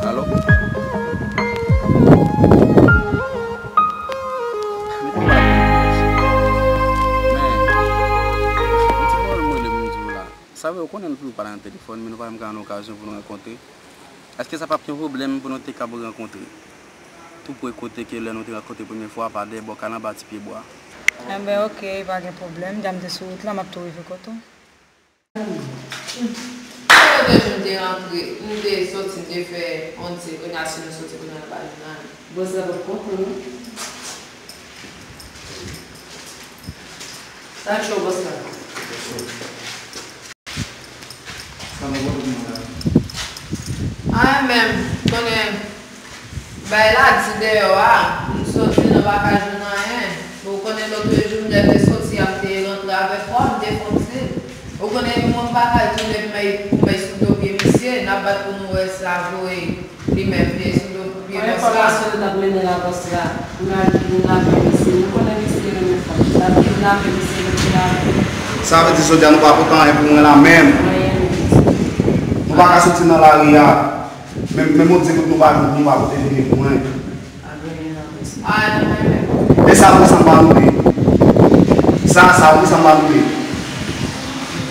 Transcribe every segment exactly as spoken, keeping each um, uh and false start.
Alo? M konn pa konn pyès. Men, yon ti pawòl mwen rele pou m di w la. Sa vre, ou konnen nou toujou pale nan telefòn, men nou pa janm ka jwenn okazyon pou nou rankontre. Èske sa p ap yon pwoblèm pou nou te kab rankontre? Tou pre kote ke lè nou te rankontre premye fwa, pa dèyè bò kay la anba ti pye bwa. Enben, oke, pa gen pwoblèm. Deja m te sou wout la, m ap tou rive kote w. Lòt jou m te rantre, m te soti, m te fè yon ti, kounye a si nou soti kounye a n ap al nan. Bòs la p ap kontan non. Sa cho bòs la. Sa nou konn moun la. An menm, konnen bay la di dèyò a, m soti nan pa ka jwenn anyen. Ou konnen lòt jou m te soti a, m te rantre avèk kò, m te fè yon ti. Ou konnen mwen m pa ka tounen pou m al, pou m al sou do pye misye, n ap bat pou nou wè sa vre. Li menm, li sou do pye bòs la. Enfòmasyon nou t ap mennen la bòs la. Nou al, nou lape misye. Nou konnen misye renmen fanm. L ap vin lape misye, nou vin lape. Sa vle di jodi a nou pa pote anyen pou mwen la menm. Anyen nou di. Nou pa ka soti nan lari a. Men, men Bondye kote nou pa, nou pa pote vini pou mwen. Pa gen anyen la bòs la. E sa pou sa m pa nou li. Sa, sa pou sa m pa nou li.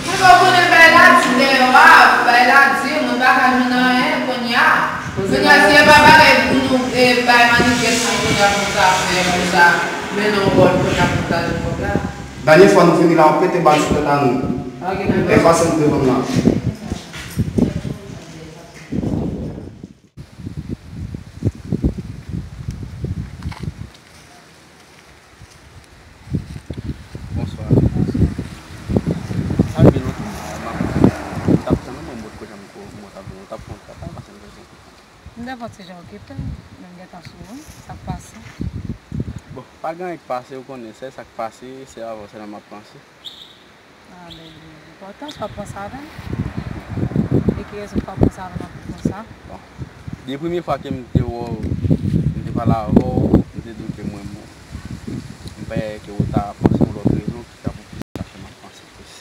Mwen pa konnen bay la di dèyò a, bay la di, mwen pa ka jwenn anyen kounye a. Kounye a, si e pa bagay pou nou, e, bay manifestan kounye a pou sa fè, pou sa mennen yon wòl kounye a pou sa jwenn kòb la. Dènye fwa nou vini la, w ap pete bal sou tèt a nou. Efase nou devan m la. Bonswa. Sa rive lontan, m ap, m t ap tann ou, mwen, mwen, kote m ko-, mwen t ap, mwen t ap fè yon travay, paske m bezwen. M te fè yon ti jan okipe, men m gentan sou ou, sa k pase? Bon, pa gen anyen k pase, ou konnen, sèl sa k pase, se avè w sèlman m ap panse. Ah, baby, enpòtan, sa w ap panse avè m? E ki rezon pou w ap panse avè m anpil konsa? Bon, de premye fwa ke m te wè w, m te pale avè w, m te di w ke mwen, bon, m pè ke w ta panse yon lòt rezon ki ta pou plis sa fè m ap panse plis.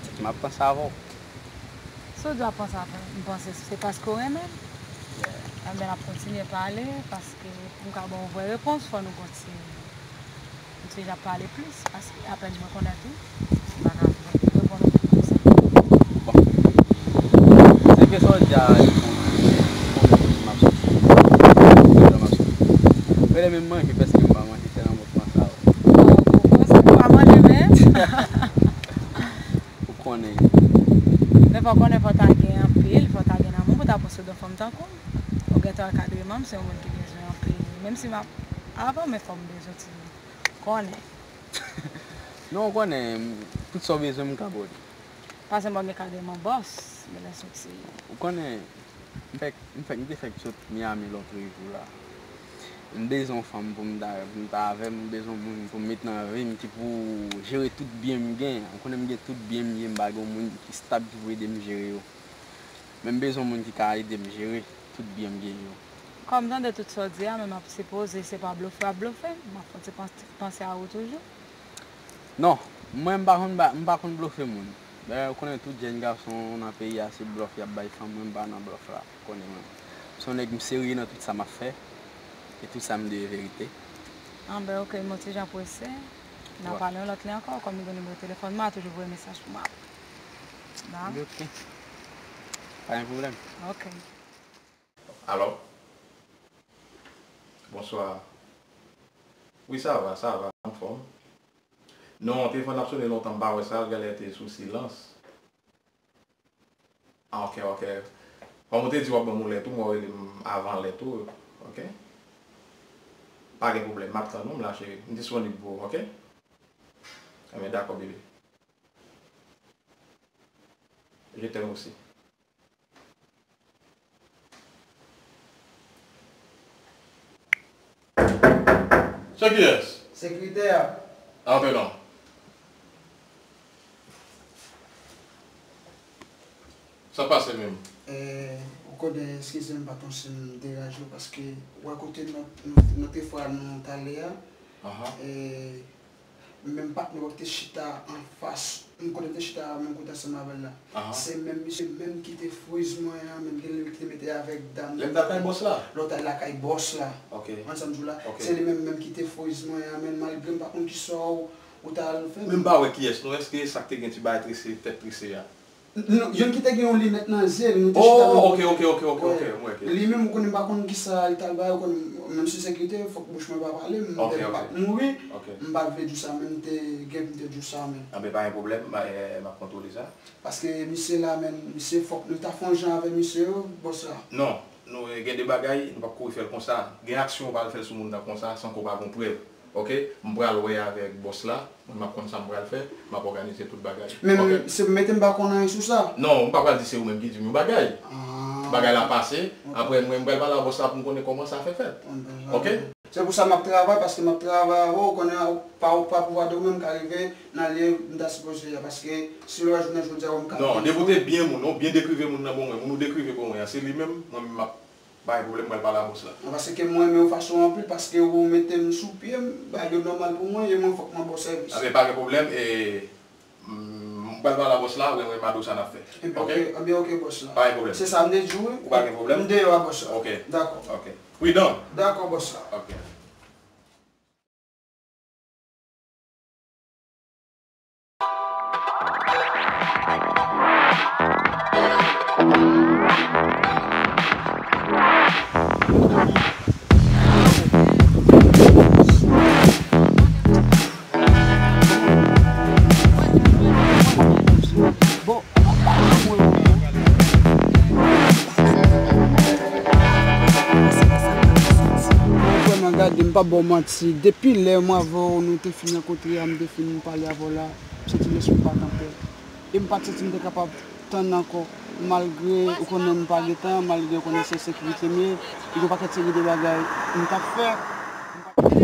Se ke m ap panse avè w. Si w di w ap panse avè m, m panse se paske w renmen m. Yeah. Enben, n ap kontinye pale, paske pou m ka ba w vrè repons, fò nou kontinye. M te ap pale plis, paske apèn mwen konnen tou, m pa ka reponn ou konsa. Bon. Se ke sa w di a, bon, m ap soti. M ap soti. Mwen menm manje, prèske m pa manje, se nan mwen panse a ou. Ou panse m pa manje menm? Ou konnen. Men fò konnen, fò ta gen anpil, fò ta gen lanmou pou ta pran swen de fanm tankou m. Ou gentan ankadre m, se yon moun ki bezwen anpil. Menm si m ap avan, men fò m bezwen ti konnen. Non, ou konnen, tout sa w bezwen m ka ba w li. Paske m pa gen kadreman bòs, gen lè soti. Ou konnen, m fèk, m fèk, m te fèk sot Miami lòt jou la. M bezwen yon fanm pou m ta, pou m ta avè m, m bezwen yon moun pou m met nan vi m ki pou jere tout byen m gen. Ou konnen m gen tout byen m ye, m pa gen yon moun ki stab ki pou ede m jere yo. Men m bezwen yon moun ki ka ede m jere tout byen m gen yo. Kòm m tande tout sa w di a, men m ap sipoze se pa blofe w ap blofe m. M ap fè yon ti panse, panse a ou toujou. Non, mwen m pa konn ba, m pa konn blofe moun. Dayè, ou konnen tout jèn gason nan peyi a, se blòf y ap bay fanm, mwen m pa nan blòf la, ou konnen mwen. M se yon nèg m serye nan tout sa m ap fè, e tout sa m di e verite. Anben, oke, m yon ti jan prese. N a pale yon lòt lè ankò, kòm m gen nimewo telefòn mwen, a toujou voye mesaj pou mwen. Ba. Anben, oke. Pa gen pwoblèm. Ok. Alò? Bonswa. Wi, sa va, sa va, anfòm. Non, telefòn ap sone lontan, m pa wè sa, genlè te sou silans. Ah, ok, ok. Kòm ou te di w ap ban m yon lè tou, mwen rele m avan lè tou, ok? Pa gen pwoblèm, m ap tann ou, m la, cheri. M disponib pou ou, ok? Enben, dakò, bebe. Je t'aime aussi. Se kiyès? Sekirite a. Antre non. Sa pase menm? Eh, ou konnen, eskize m, patwon, si m deranje w, paske ou wè kote nou, nou, nou te fwa nou talè a. Aha. Eh, Menm patnè w te chita anfas, m konnen te chita menm kote ansanm avè l la. Aha. Se menm misye menm ki te friz mwen an, menm gen lè ki te mete avèk dam. Lè m t al kay bòs la? Lè w t al lakay bòs la. Ok. Konprann sa m di w la? Ok. Se li menm menm ki te friz mwen an, menm malgre m pa konn kisa w, ou t al fè. Men m pa wè kiyès non, èske sa k te gen ti bagay trese, tèt trese a? Non, youn ki te gen yon linèt nan zye l, nou te chita menm kote. Oh, ok, ok, ok, ok, ok, m wè kiyès. Li menm, ou konnen, m pa konn kisa l t al bay, ou konnen, menm si sekirite, fòk bouch mwen pa pale, m te pa t mouri, m pa t vle di w sa, men m te gen pou m te di w sa, men. Anben, pa gen pwoblèm, m a, eh, m ap kontwole sa. Paske misye la, men, misye fòk nou ta fè yon jan avè misye yo, bòs la. Non, nou, eh, gen de bagay, nou p ap kouri fè l konsa. Gen aksyon ou pa al fè l sou moun nan konsa, san ke w pa gen prèv. Ok, m pral wè avèk bòs la, mwen m ap konn sa m pral fè, m ap òganize tout bagay. Men ok? Se mete m pa konn anyen sou sa? Non, m pa pral di se ou menm ki di m yon bagay. Ah. Bagay la pase, ok. Apre mwen m pral pale a bòs la pou m konnen kòman sa fè fèt. Anben, ok? Se pou sa m ap travay, paske m ap travay avè w, ou konnen, pa, pa pouvwa de ou menm ka rive nan lye m ta sipoze ye a, paske si lè w wè jounen jodi a ou m ka... Non, depi w te byen moun, ou byen dekrive moun nan pou mwen, moun ou dekrive pou mwen an, se li menm, mwen m ap Pa gen pwoblèm, m pral pale a bòs la. Non, paske m renmen w fason w anpil, paske ou mete m sou pye m, bagay yo nòmal pou mwen, e mwen fòk mwen ba w sèvis. Anben, pa gen pwoblèm, e, mm, m pral pale a bòs la, mwen, mwen, m a di w sa n ap fè. Ebyen, ok, ebyen, ok, bòs la. Pa gen pwoblèm. Se sa m te di w, wi. Ou pa gen pwoblèm? M deyò a bòs la. Ok. Dakò. Ok. Pridan. Dakò, bòs la. Ok. Bon, vrèman, gade, m p ap ba w manti. Depi lè mwen avè w nou te fin rankontre a, m te fin pale avè w la, m santi lespri m pa t anpè. E m pa t santi m te kapab tann ankò, malgre ou konnen m pa gen tan, malgre ou konnen se sekirite m ye, e gen yon pakèt seri de bagay m t ap fè.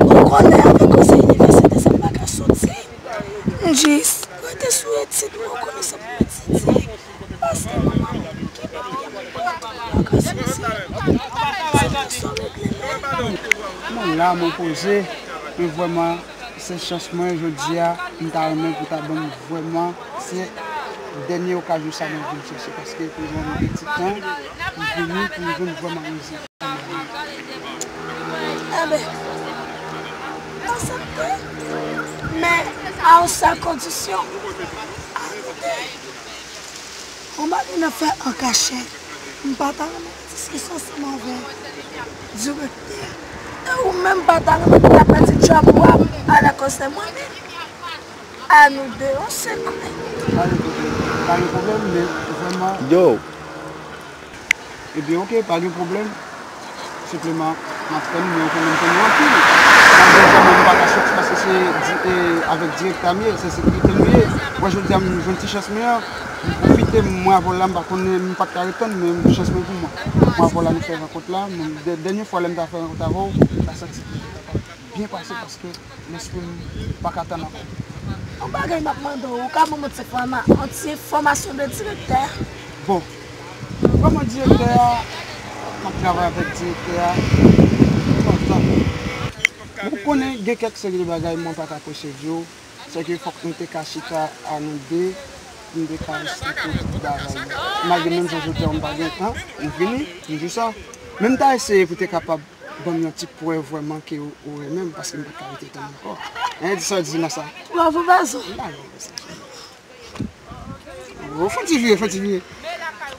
Ou konnen avèk konsèy inivèsite sa m pa ka soti. M jis rete sou etid mwen, ou konnen sa pou m etidye. Paske manman m ki bebe m, m pa ka soti. Se konsa w regle l. Mwen la, mwen poze, men vrèman, se chans mwen, jodi a, m ta renmen pou ta ban m vrèman, se dènye okazyon sa mwen vin chèche, paske prezan m gen ti tan, m vini pou m jwenn vrèman rezon. Enben, m aksepte, men a yon sèl kondisyon. A nou de. Yon bagay n ap fè an kachèt. M pa ta renmen gen diskisyon ansanm avè direktè. E ou menm pa ta renmen pou ta pèdi djòb ou a, alòs se mwen menm. A nou de, an sekrè. Pa gen pwoblèm, pa gen pwoblèm, men vrèman. Yo. Ebyen, ok, pa gen pwoblèm. Senpleman, m ap tann ou, men ou konnen m tann ou anpil. Malgre kòman m pa ka soti, paske se di-, e, avèk direktè a m ye, se sekirite nou ye. Wè, jodi a, m jwenn ti chans mwen an, m pwofite, mwen avè w la, m pa konnen, m pa t ka ret tann, men chans mwen pou mwen. Mwen avè w la, nou fè rankont la, men dè-, dènye fwa lè m ta fè rankont avè w, m ta santi ke byen pase paske lespri m pa ka tann ankò. Yon bagay m ap mande w, ou ka ban m yon ti fòma-, yon ti enfòmasyon de direktè a? Bon, vrèman direktè a, m ap travay avèk direktè a lontan. Ou konnen gen kèk seri de bagay mwen pa ka apresye di w, se ke fòk nou te ka chita a nou de, pou nou te ka esplike tout bagay yo. Malgre menm jan jodi a m pa gen tan, m vini, m di sa. Men m ta eseye pou te kapab ban m yon ti prèv vrèman ke ou, ou renmen m, paske m pa ka rete tann ankò. Hein, di sa w di nan sa. Bravo, Bazo. Ou fè ti vire, fè ti vire.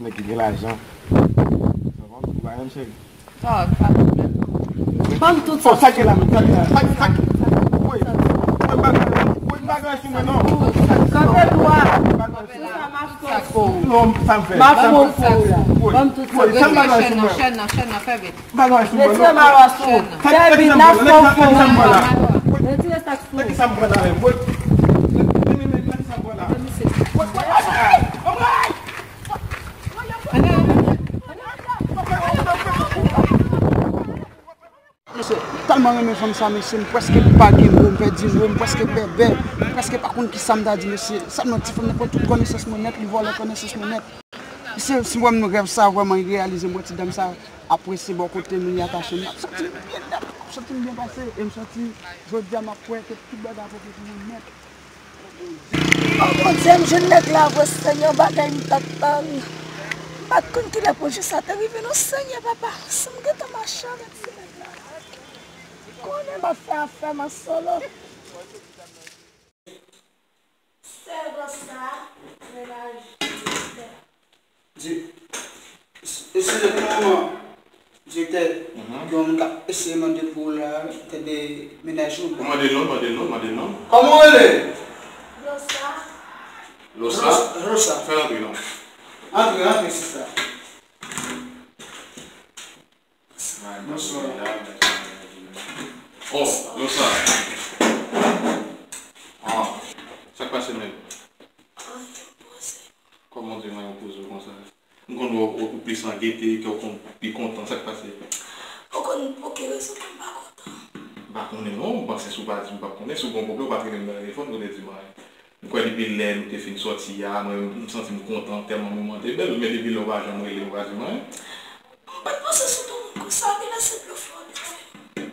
Nèg ki gen lajan. Sa va, ou pa menm cheri? Ban m tout sa. Sa ki la, sa ki la, sa ki, sa ki, woy, woy, m pa gen, woy, m pa gen sou mwen, non. Kanpe dwat. Pou sa, m ap fè w. Non, sa m fè. M ap fè w pou w la. Ban m tout sa. Woy, sa m pa gen sou mwen. Chèn nan, chèn nan, fè vit. M pa gen sou mwen, non. Retire mayo a sou ou. Kevin, n ap fè w pou w la. Retire sa k sou ou. Sa ki sa m pran nan men m, woy. Sa m pran nan men m, sa m pran la. Woy, woy, woy, woy. Mesye, m tèlman renmen fanm sa, mesye, m prèske pa gen mo, m pèdi mo, m prèske bèbè, m prèske pa konn kisa m ta di, mesye. Sèlman ti fanm nan pran tout konesans mwen nèt, li vòlè konesans mwen nèt. Mesye, si m wè m rèv sa, vrèman, li reyalize m wè ti dam sa apresye bò kote nou, li atache m, m ap santi m byen nèt, m ap santi m byen pase, e m santi jodi a m ap kwè ke tout bagay ap oke pou mwen nèt. O Bondye, m jwenn nèg la vre, Senyè, yon bagay m t ap tann. M pa t konn kilè pwojè sa te rive non, Senyè, papa. Si m gentan mache avèk ti nèg la. Konnen m ap fè afè m an solo. Sè Rosa, mennaj. Di, e se de pou moman, direktè, gen yon moun k ap eseye mande pou ou la, tande mennaj ou. Mande non, mande non, mande non. Kòman w rele? Losa. Losa? Ros-, Rosa. Fè l antre non. Antre, antre, sista. Bonswa. Oh, Losa. Ah, sa k pase menm? Kòman w di mwen yon poze w konsa? M konn wè w, ou plis an gete, kè w konn pi kontan, sa k pase? Ou konn pou ki rezon ke m pa kontan? M pa konnen non, m panse si w pa di m p ap konnen, si w gen yon pwoblèm, ou pa t rele m nan telefòn pou w te di m anyen. M kwè depi lè nou te fin sòti a, mwen, m santi m kontan, tèlman moman te bèl, men depi lè w pa janm rele m, ou pa di m anyen. M pa t panse sou tout moun konsa, genlè se blofè w ap blofè m.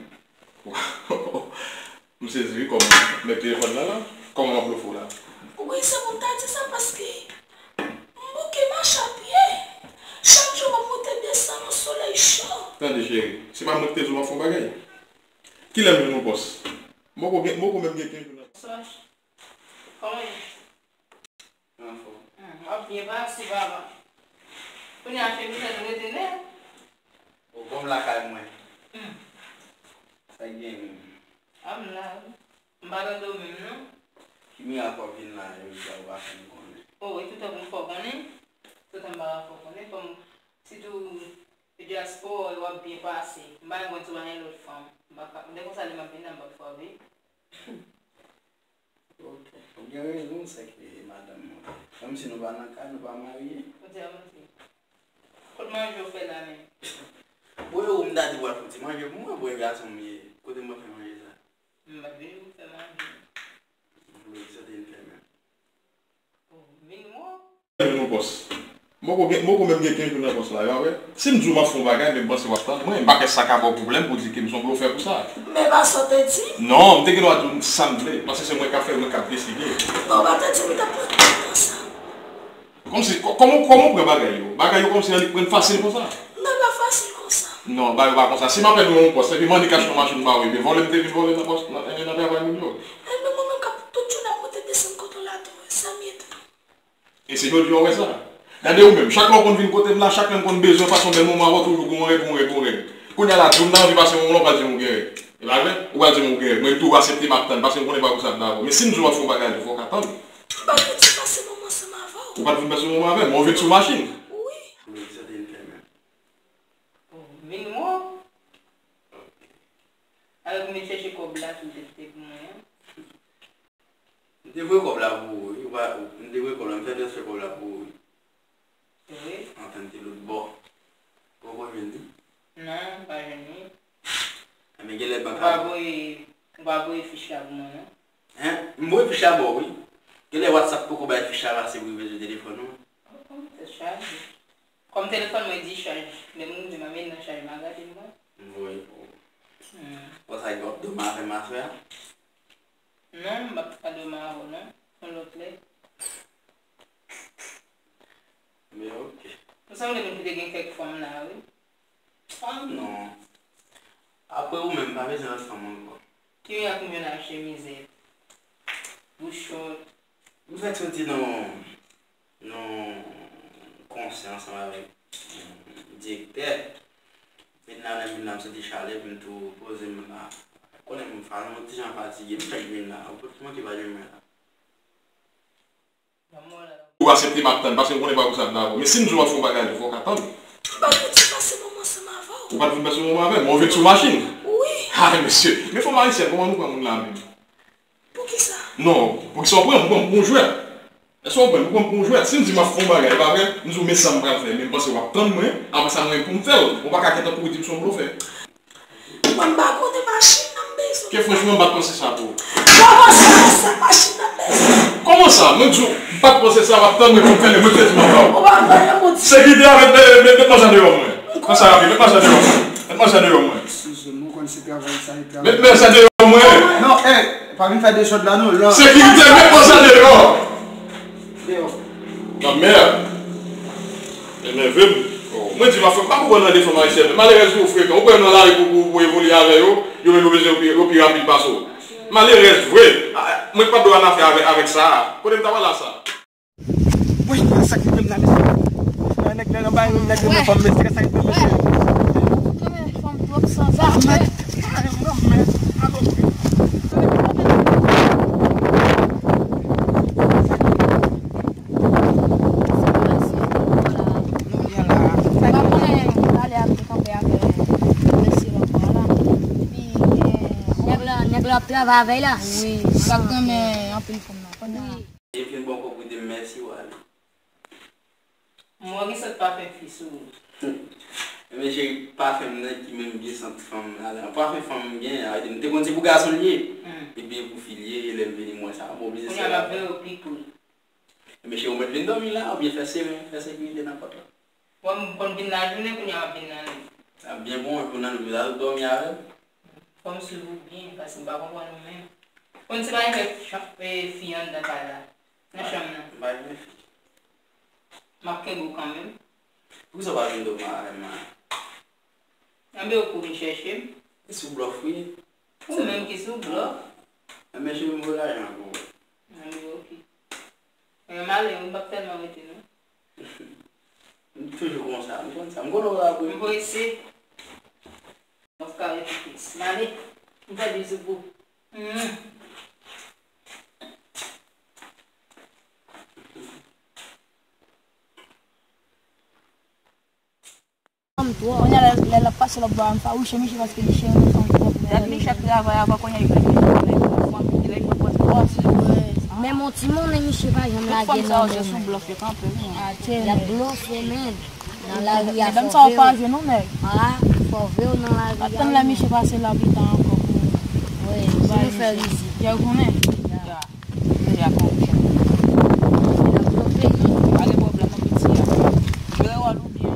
M sezi wi, kòman nèg telefòn nan la? Kòman m ap blofè w la? Wi, se pou m ta di sa paske m bouke mache a pye. Chak jou m ap monte desann nan solèy cho. Tande cheri, se pa mwen ki te di w m ap fè yon bagay? Kilè m jwenn yon pòs? M poko gen, m poko menm gen kenz jou nan. Bonswa. Kòman w ye? Anfòm. Hmm, w ap byen pase, papa. Kounye a, chemiz la, nou rete nèt. O, bon, m lakay mwen. Hmm. Sa k gen menm? A, m la, wi. M pa tande w menm, non. Ki mirak w ap vin la, jodi a, ou pa fè m konnen? O, e toutan pou m fè w konnen. Toutan m pa fè w konnen, kòm, sitou, dyaspora, w ap byen pase. M pa gen kont ou pa gen lòt fanm. M pa ka, lè konsa, lè m ap vin la, m p ap frape. Ok. Ou gen rezon, se ke madanm mwen. Menm si nou pa nan kay, nou pa marye. Ou di a manti. Kot manje w fè la menm? Bon, yo, m ta di w al fè ti manje pou mwen, bon, e gason m ye. Kote m ap fè manje sa? M pa t vini pou m fè manje. Vle di sa te vin fè menm. Oh, vin mò. Jwenn yon pòs. M poko gen, m poko menm gen kenz jou nan pòs la, yo, a wè. Si m di w m ap fè yon bagay, men m panse w ap tann mwen, m pa kè sa ka ba w pwoblèm pou di ke m se yon blofè pou sa. Men pa sa w te di. Non, m te gen dwa di w sa m vle, paske se mwen k ap fè, mwen k ap deside. Non, w pa te di m t ap pran tan sa. Kòmsi, kò-, kòman, kòman w pran bagay yo? Bagay yo kòmsi annik pran fasil konsa? Non, pa fasil konsa. Non, bagay yo pa konsa. Si m apèn ou yon pòs, epi m annik achte yon machin ba ou, ebyen vòlè m te vin vòlè nan pòs, nan, nan travay moun yo. Ebyen mwen menm k ap tout jounen ap monte desann kote w la tou, sa m ye tou. E se jodi a w wè sa? Gade ou menm, chak lè w konn vin kote m la, chak lè m konn bezwen pase yon bèl moman avè w, toujou gon règ, gon règ, gon règ. Kounye a la, di w m nan anvi pase yon moman, w pral di m ou gen règ. E pa vre? Ou pral di m ou gen règ. Mwen tou, aksepte m ap tann, paske m konnen pa pou sa m ta avè w. Men si m di w m ap fè yon bagay, fò w ka tann. M pa t vin pase moman ansanm avè w. Ou pa t vin pase moman avè m, men w vin sou machin. Wi. Kote w te vin fè menm? Oh, vin wè w. Alò, m vin chèche kòb la tou, te, te pou mwen an. M te voye kòb la pou ou, wi. Ou pa, m te voye kòb la, m fè transfè kòb la pou ou, wi. Se vre? Antann te lòt bò. Ou poko jwenn li? Non, m pa jwenn li. Enben, genlè bank la. Ou pa voye, ou pa voye fich la pou mwen, non? Hen? M voye fich la ba w, wi. Genlè WhatsApp poko bay fich la pase pou rive sou telefòn ou. Kòm tèt chaje. Kòm telefòn mwen dichaj, lè m rive m ap met nan chaj, m a gade m wè. M voye pou ou. Hmm. Bon, sa gen w ap dòmi avè m aswè a? Non, m p ap ka dòmi avè w non. Yon lòt lè. Men oke. Ou sanble moun ki te gen kèk fanm la, wi. Ah non. Apre ou menm, m pa bezwen lòt fanm ankò. Ki mirak m jwenn ak chemizèt, bouchòt. M fèk soti nan, nan konsè ansanm avèk, mm, direktè. Vin la, lè m vin la, m santi chalè, epi m tou poze m la. Konnen m fa-, yon ti jan fatige, m fèk vin la. Ou manke pa jwenn mwen la. Ou aksepte m ap tann, paske m konnen pa pou sa m dakò. Men si m di w m ap fè yon bagay, fò w ka tann. M pa t vin pase moman ansanm avè w. Ou pa t vin pase moman avè m, men w vin sou machin. Wi. Ay, mesye. Men fanm ayisyèn, kòman nou pran moun la menm? Poukisa? Non, poukisa w pran m? Ou pran m pou yon jwèt. Èske w konprann? Ou pran m pou yon jwèt. Si m di m ap fè yon bagay, pa vre? M di w, men sa m pral fè, men m panse w ap tann mwen, apre sa, mwen pou m fè l. Ou pa ka gentan kouri di m se yon blofè. Mwen, m pa konnen machin nan m bezwen. Ke franchman, m pa t panse sa tou. Kòman sa, se machin nan m bezwen? Kòman sa? Mwen di w, m pa t panse sa, w ap tann mwen pou m fè l, mwen fè di m ankò. Ou pa fè anyen, mon Dye. Sekirite a, met, met, met, met manzè deyò mwen. Konsa rapid, met manzè deyò mwen. Met manzè deyò mwen. Eskize m, ou konn se travay sa, e travay. Met manzè deyò mwen. Non, eh, pa vin fè dezòd la, non. Sekirite, met manzè deyò. Deyò. Nan mè. Enève m. Oh, mwen di, m ap fè, m pa konprann nan de fanm ayisyèn. Malerèz yo frekan. Ou kwè nan lari pou, pou, pou evolye avè yo, yo menm yo bezwen yo pi, yo pi rapid pase w. Malerèz vre. Ah, mwen pa dwe an afè avè, avèk sa. Kote m ta pral la sa? Woy, sa k rive m la, mesye? Nan nèg nan, nan bay menm nèg renmen fanm, mesye, sa k rive m, mesye? Renmen fanm twòp sanzave. Mèt, mèt, alò. Sa k pase? Ou pa konnen talè a m te kanpe avè mesye lòt bò a la. Epi, eh, nèg la, nèg la ap travay avè l la. Wi, sa k renmen anpil fanm nan. Wi. Li fin ba w kòb pou di m mèsi, w ale. M wè gen sant pafen fi sou ou. Men cheri, pafen m nan ki menm gen sant fanm ladan. Pafen fanm m gen, a, m te konn se pou gason l ye. Hmm. Epi e pou fi l ye, e lè m vini m wè sa, m oblije sere. Kounye a m ap veye w pi pre. Men cheri, ou mèt vin dòmi la, oubyen fè seren, fè sekirite nan pòt la. Bon, m konn vin lajounen, kounye a m ap vin lannwit. Sa ap byen bon, pou lannwit, ou ta dòmi avè l? Fò m swiv ou byen, paske m pa konprann ou menm. Konn se pa gen kèk chan-, e, fi anndan kay la, nan chanm nan. M pa gen fi. M ap kenbe w kanmenm. Poukisa w pa vin dòmi avè m la? Enben, ou kouri chèche m. E sou blòf, wi. Ou menm ki sou blòf. Enben, cheri, m voye lajan pou ou. Enben, oke. Enben, m ale, wi, m p ap tèlman rete, non. M toujou konsa, m konn sa. M konnen w la vre. M prese. M ap ka rete fiks. M ale. M fè bizou pou ou. Hmm. Fanm twòp. Kounye a lè, lè l ap pase lòt bò a, m fawouche misye paske misye renmen fanm twòp. Dat misye ap travay avan kounye a li vle vin fanm, li vle vin pran bòs. Menm yon ti monnen misye pa janm lage nan men mwen. Tout fanm sa yo se sou blòf yo kanpe, wi. Y ap blofe, men. Nan lari a, fò vre w. Ah, fò vre w nan lari a. Atann lè misye pase la pita ankò. Wi, si nou fè rizik. Yo konnen. Ya. Deja fè yon chat. Pa gen pwoblèm, non, piti a. Jwe wòl ou byen.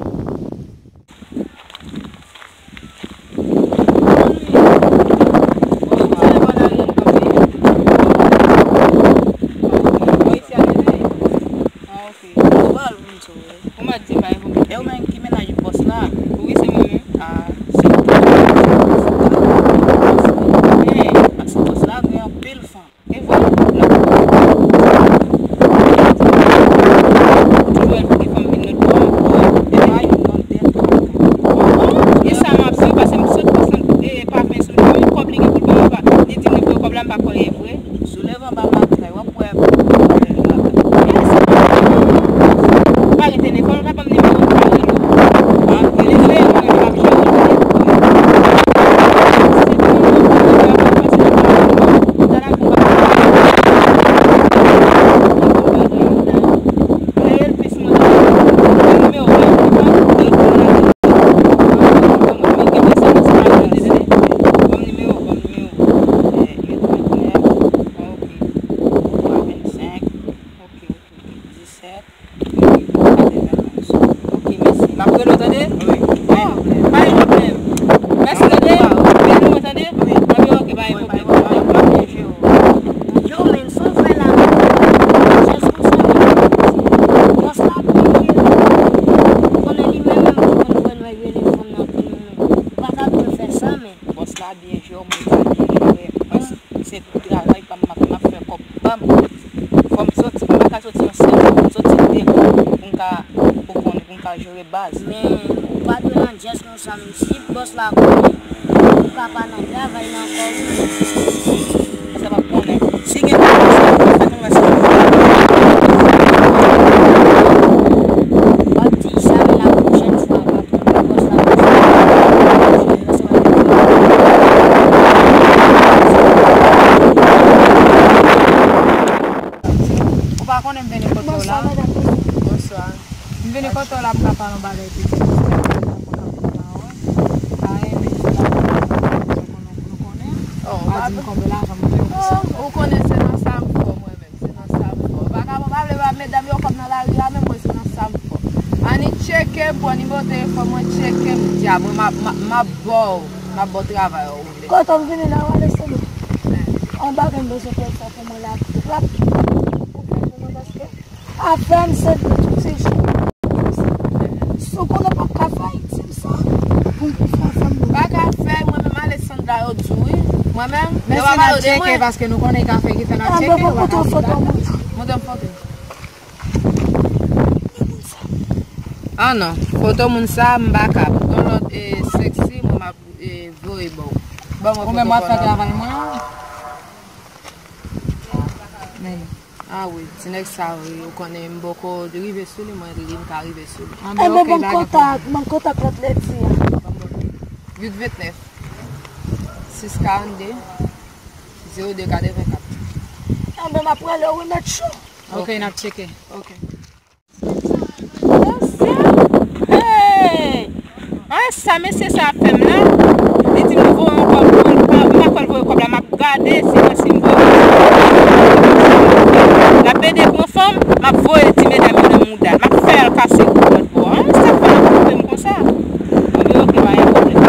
Ah, ok. Ou pa al moun sa w wè. Ou mèt di pa gen pwoblèm. E ou menm ki mennaj bòs la? Wi, se mwen menm. Ah, se ou. Men, paske bòs la gen anpil fanm. E vre? Nan. pa byen jere, mwen pa byen jere. Mwen, se, se travay pa m, m ap, m ap fè kòb pa m. Fò m soti, m pa ka soti yon sèl kòb, m soti de kòb pou m ka, ou konnen, pou m ka jere baz. Men, ou pa dwe nan jazz konsa, menm si bòs la konnen, ou ka pa nan travay la ankò, wi. Sa m ap konnen. Si gen bagay sa, fè nou wè sa. W ap di sa, men la pwochèn fwa, w ap pran bòs la. Ou pa konnen m vini kote w la. Bonswa, medam. Bonswa. M vini kote w la, m ka pale yon bagay pitit. M ta renmen di w la, nou konnen. Oh, pa di m konbyen lajan m gen pou sa. Oh, ou konnen se nan sa m fò mwen menm, se nan sa m fò. Ou pa ka, ou pa vle ba medam yo kòb nan lari a, men mwen se nan sa m fò. Annik tcheke m, pran nimewo telefòn mwen, tcheke m, dya mwen, m ap, m ap, m ap ba w, m ap ba w travay ou vle. Kote m vini la, w ale sou mwen. An bagay m bezwen fè sa pou mwen la, rap. Ou fè pou mwen paske afè m se tout se jou. Si w konnen pa ka fè, di m sa. Pou m pou fè afè m. Pa ka fè, mwen menm Alexandra yo di w wi. Mwen menm, men yo pa se n ap pale de tcheke mwen. Paske nou konnen kafe ki fè n ap tcheke, yo pa ka fè. Montre m foto. Ah non, foto moun sa, m pa kab. Yon lòt, eh, sexy, mwen m ap, eh, voye ba w. Ban mwen foto kò la. Ou menm w ap fè travay mwen an. Men. Ah wi, ti nèg sa wi, ou konnen m poko rive sou li, mwen li m ka rive sou li. Enben, ban m kontak, ban m kontak lòt ledi a. Uit vennèf, sis karannde, zewo de katrevenkat. Enben, m ap rele w wi, mèt cho. Ok, n ap tcheke. Ok. Hey! An sa mesye sa ap fè m la, li di m li voye yon kòb pou mwen, m pa, m pa kwè l voye kòb la, m ap gade si mwen si m voye. L ap ede pran fanm, m ap voye ti medam yo nan mouda l, m ap fè al kase kou lòt bò. An sa fè l ap koupe m konsa. Anben, ok, pa gen pwoblèm.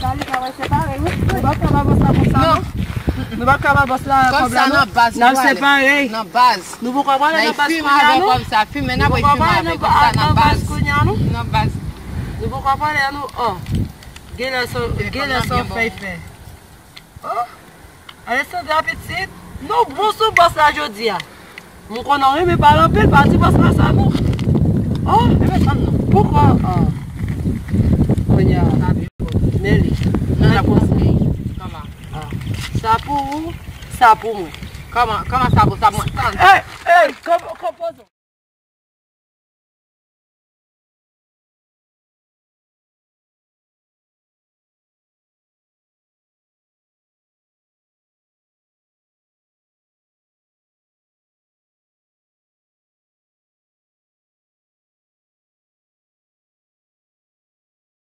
Sa li ka wè separe, wi. Nou pa ka ba bòs la konsa, non. Nou pa ka ba bòs la kòb la, non. N ap separe. Nan baz. Nou poko pale nan baz kounye a, non. Kòm sa, fimen, n ap fimen avè kòm sa nan baz. Kounye a, non. Nan baz. Nou poko pale, non. Oh. Genlè son, genlè son fèy fè. Oh, Alexandra pitit, nou bon sou bòs la jodi a. M konnen w renmen pale anpil, pa di bòs la sa non. Oh, poukò? Oh. Kounye a, Nelly, nan la konsa. Kòman? Ah. Sa pou ou, sa pou mwen. Kòman, kòman sa pou, sa pou mwen? Tann. Ey, ey, konpoze.